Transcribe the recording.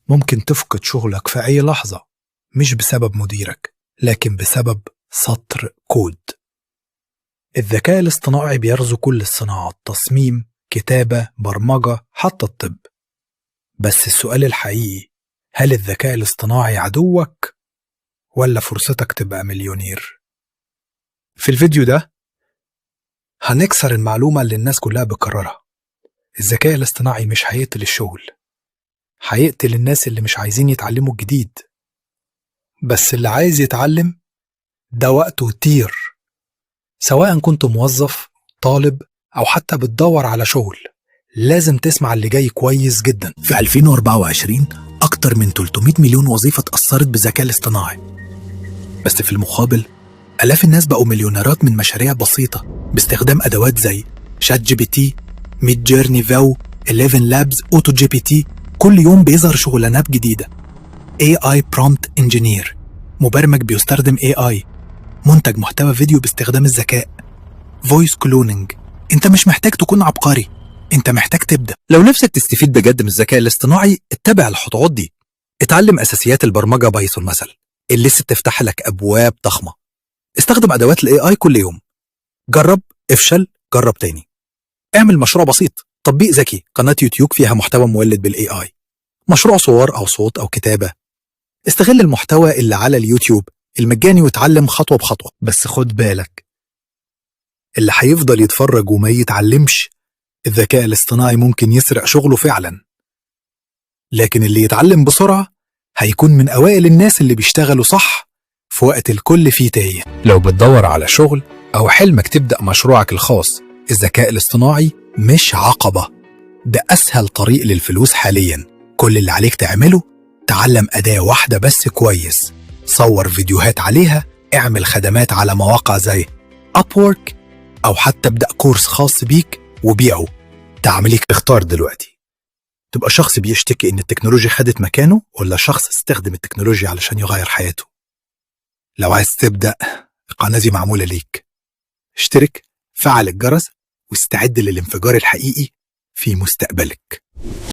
ممكن تفقد شغلك في أي لحظة، مش بسبب مديرك، لكن بسبب سطر كود. الذكاء الاصطناعي بيغزو كل الصناعات: تصميم، كتابة، برمجة، حتى الطب. بس السؤال الحقيقي: هل الذكاء الاصطناعي عدوك ولا فرصتك تبقى مليونير؟ في الفيديو ده هنكسر المعلومة اللي الناس كلها بتكررها: الذكاء الاصطناعي مش هيقتل الشغل، هيقتل الناس اللي مش عايزين يتعلموا الجديد. بس اللي عايز يتعلم، ده وقته يطير. سواء كنت موظف، طالب، أو حتى بتدور على شغل، لازم تسمع اللي جاي كويس جدا. في 2024 أكتر من 300 مليون وظيفة اتأثرت بالذكاء الاصطناعي، بس في المقابل آلاف الناس بقوا مليونيرات من مشاريع بسيطة باستخدام أدوات زي ChatGPT، Midjourney Veo، ElevenLabs، AutoGPT. كل يوم بيظهر شغلانات جديدة: AI Prompt Engineer، مبرمج بيستخدم AI، منتج محتوى فيديو باستخدام الذكاء، voice cloning. انت مش محتاج تكون عبقري، انت محتاج تبدأ. لو نفسك تستفيد بجد من الذكاء الاصطناعي، اتبع الخطوات دي. اتعلم اساسيات البرمجه، Python مثلا، اللي لسه تفتح لك ابواب ضخمه. استخدم ادوات ال AI كل يوم، جرب، افشل، جرب تاني. اعمل مشروع بسيط: تطبيق ذكي، قناة يوتيوب فيها محتوى مولد بال AI، مشروع صور او صوت او كتابة. استغل المحتوى اللي على اليوتيوب المجاني وتعلم خطوة بخطوة. بس خد بالك، اللي هيفضل يتفرج وما يتعلمش، الذكاء الاصطناعي ممكن يسرق شغله فعلا، لكن اللي يتعلم بسرعة هيكون من أوائل الناس اللي بيشتغلوا صح في وقت الكل فيه تايه. لو بتدور على شغل أو حلمك تبدأ مشروعك الخاص، الذكاء الاصطناعي مش عقبة، ده أسهل طريق للفلوس حاليا. كل اللي عليك تعمله: تعلم أداة واحدة بس كويس، صور فيديوهات عليها، اعمل خدمات على مواقع زي Upwork، أو حتى ابدأ كورس خاص بيك وبيعه. تعمليك اختار دلوقتي: تبقى شخص بيشتكي إن التكنولوجيا خدت مكانه، ولا شخص استخدم التكنولوجيا علشان يغير حياته. لو عايز تبدأ، القناة دي معمولة ليك. اشترك، فعل الجرس، واستعد للانفجار الحقيقي في مستقبلك.